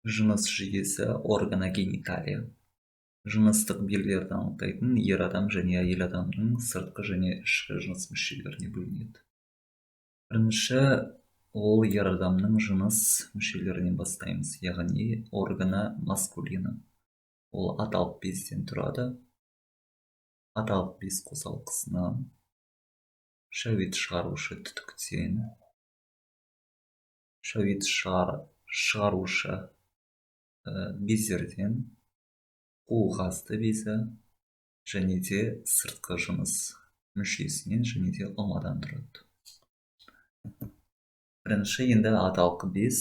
Жыныс жүйесі, органа гениталия. Жыныстық белгілерді анықтайтын ер адам және әйел адамның сыртқы және ішкі жыныс мүшелеріне бөлінеді. Бірінші ол ер адамның жыныс мүшелерінен бастаймыз, яғни органа маскулина. Ол аталық безден тұрады. Аталық без қосалқысынан, шәует шығарушы түтіктен, шәует шығарушы бездерден, қуық асты безі және де сыртқы жыныс мүшесінен және де ұмадан тұрады. Бірінші енді аталық без.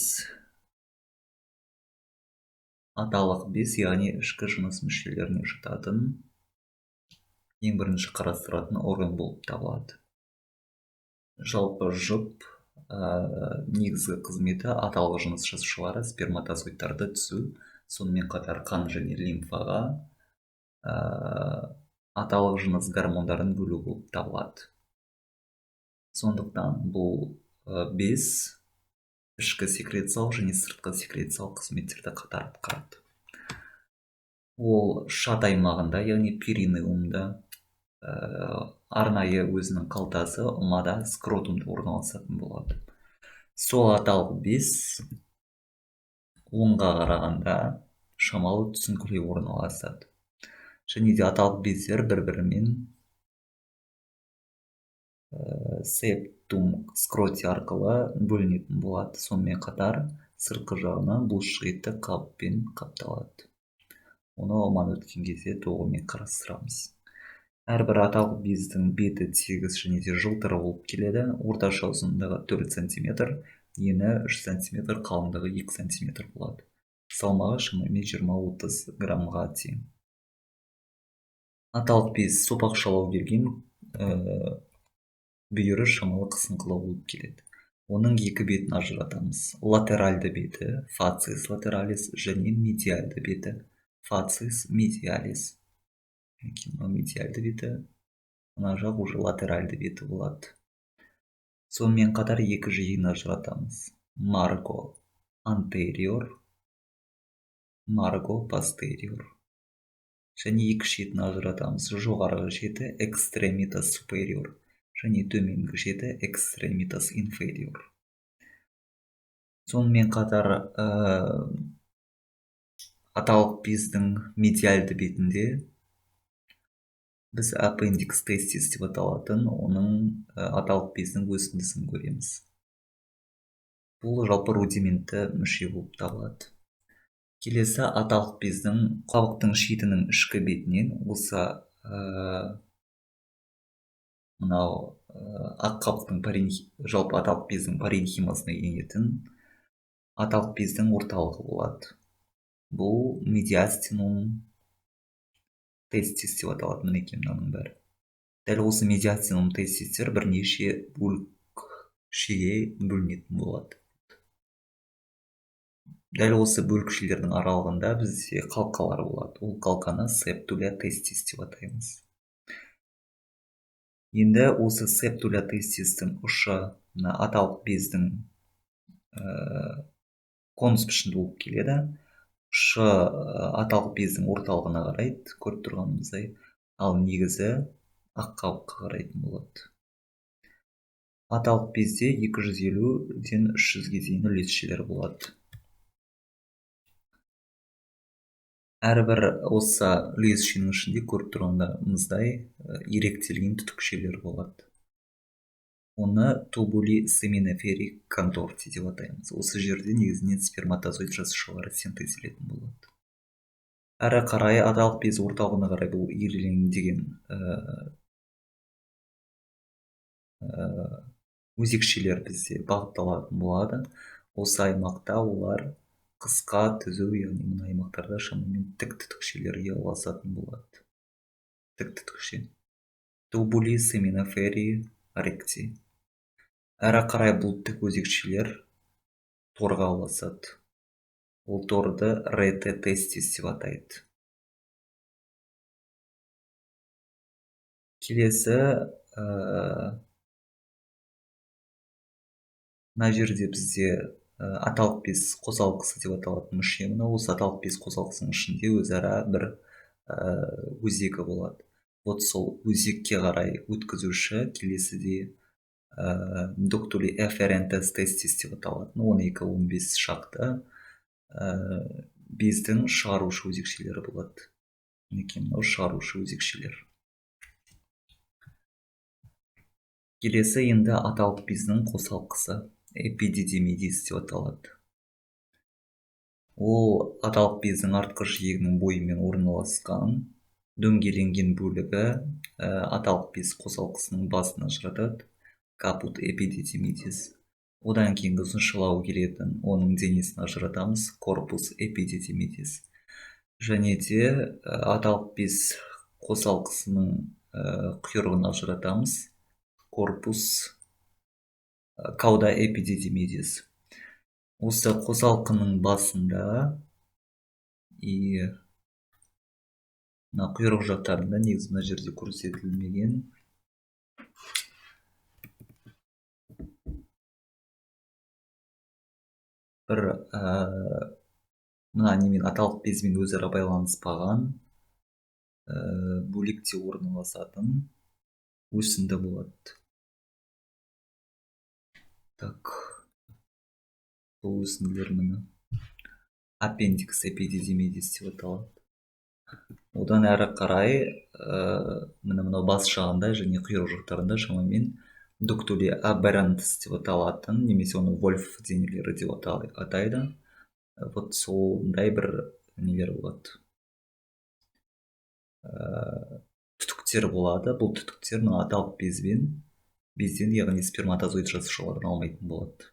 Аталық без, яғни ішкі жыныс мүшелеріне жататын ең бірінші қарастыратын орган болып табылады. Жалпы жұп негізгі қызметі аталық жыныс жасушалары сперматозоидтарды түзу, сонымен қатар қан және лимфаға аталық жыныс гормондарын бөлу болып табылады. Сондықтан бұл без ішкі секрециялық және сыртқы секрециялық қызметтерді қатар атқарады. Ол шат аймағында, яғни перинеумда, арнайы өзінің қалтасы ұмада, скротумда орналасатын болады. Сол аталық без оңға қарағанда шамалы түсіңкілеу орналасады. Және де аталық бездер бір-бірімен септум скроти арқылы бөлінетін болады. Сонымен қатар сыртқы жағынан бұлшық етті қабықпен қапталады. Оны оман өткен кезде толығымен қарастырамыз. Әрбір аталық бездің беті тегіс және де жылтыр болып келеді. Орташа ұзындығы 4 сантиметр, ені 3 сантиметр, қалыңдығы 2 сантиметр болады. Салмағы шамамен 20-30 граммға тең. Аталық без сопақшалау келген, бүйірі шамалы қысыңқылау болып келеді. Оның екі бетін ажыратамыз. Латеральды беті, фациес латералис, және медиальды беті, фациес медиалис. Мынау медиальды беті, мына жақ уже латеральды беті болады. Сонымен қатар екі жиегін ажыратамыз. Марго антериор, марго постериор. Және екі шетін ажыратамыз. Жоғарғы шеті экстремитас супериор және төменгі шеті экстремитас инфериор. Сонымен қатар аталық бездің медиальды бетінде біз аппендикс тестис деп аталатын оның аталық бездің өсіндісін көреміз. Бұл жалпы рудиментті мүше болып табылады. Келесі аталық бездің қабықтың шетінің ішкі бетінен осы мынау ақ қабықтың жалпы аталық бездің паренхимасына енетін аталық бездің орталығы болады. Бұл медиастинум тестис деп аталады. Мінекей мынаның бәрі. Дәл осы медиастинум тестистер бірнеше бөлікшеге бөлінетін болады. Дәл осы бөлікшелердің аралығында бізде қалқалар болады. Ол қалқаны септуля тестис деп атаймыз. Енді осы септуля тестистің ұшы мына аталық бездің конус пішінді болып келеді. Ұшы аталық бездің орталығына қарайды, көріп тұрғанымыздай, ал негізі ақ қабыққа қарайтын болады. Аталық безде 250-ден 300-ге дейін үлесшелер болады. Әрбір осы үлесшенің ішінде көріп тұрғанымыздай иректелген түтікшелер болады. Оны тубули семинофери конторти деп атаймыз. Осы жерде негізінен сперматозоид жасушалары синтезделетін болады. Әрі қарай аталық без орталығына қарай бұл ирелеңдеген өзекшелер бізде бағытталатын болады. Осы аймақта олар қысқа түзу, яғни мына аймақтарда шамамен тік түтікшелерге ұласатын болады. Тік түтікше. Тубули семинофери ректи. Әрі қарай бұл тік өзекшелер торға ұласады. Ол торды рете тестис деп атайды. Келесі мына жерде бізде Аталық без қосалқысы деп аталатын мүше мынау. Осы аталық без қосалқысының ішінде өзара бір өзегі болады. Вот сол өзекке қарай өткізуші келесіде дуктули эфферентес тестис деп аталатын 12-15 шақты бездің шығарушы өзекшелері болады. Мінекей мынау шығарушы өзекшелер. Келесі енді аталық бездің қосалқысы эпидидимидис деп аталады. Ол аталық бездің артқы жиегінің бойымен орналасқан дөңгеленген бөлігі аталық без қосалқысының басын ажыратады, капут эпидидимидис. Одан кейінгі ұзыншалау келетін оның денесін ажыратамыз, корпус эпидидимидис. Және де аталық без қосалқысының құйрығын ажыратамыз, корпус кауда эпидидимидис. Осы қосалқының басында и мына құйрық жақтарында, негізі мына жерде көрсетілмеген, бір мына немен аталық безмен өзара байланыспаған бөлекте орналасатын өсінді болады. Так, бұл өсінділер міне аппендикс эпидидимидис деп аталады. Одан әрі қарай міне мынау бас жағында және құйрық жақтарында шамамен дуктули аберрантс деп аталатын, немесе оны вольф денелері деп атайды. Вот сондай бір нелер болады, түтіктер болады. Бұл түтіктер мына аталық безден, яғни сперматозоид жасушаларын алмайтын болады,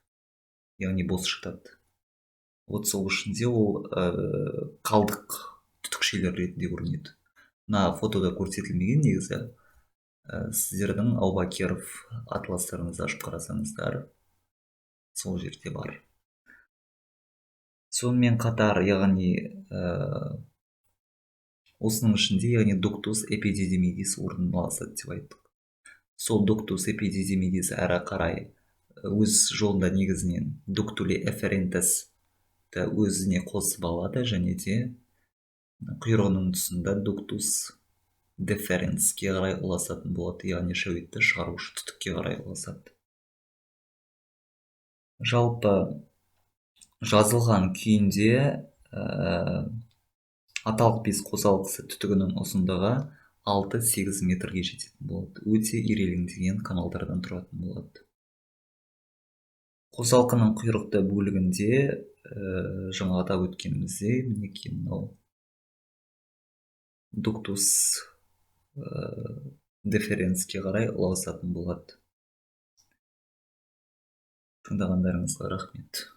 яғни бос жатады. Вот сол үшін де ол қалдық түтікшелер ретінде көрінеді. Мына фотода көрсетілмеген негізі. Сіздердің Аубакиров атластарыңызды ашып қарасаңыздар, сол жерде бар. Сонымен қатар, яғни осының ішінде, яғни дуктус эпидидимидис орналасады деп айттық. Сол дуктус эпидидимидис әрі қарай өз жолында негізінен дуктули эфферентесті өзіне қосып алады және де құйрығының тұсында дуктус деференске қарай ұласатын болады, яғни шәуетті шығарушы түтікке қарай ұласады. Жалпы жазылған күйінде аталық без қосалқысы түтігінің ұзындығы 6-8 метрге жететін болады. Өте ирелеңдеген каналдардан тұратын болады. Қосалқының құйрықты бөлігінде жаңа атап өткеніміздей, мінекей мынау дуктус деференске қарай ұласатын болады. Тыңдағандарыңызға рахмет.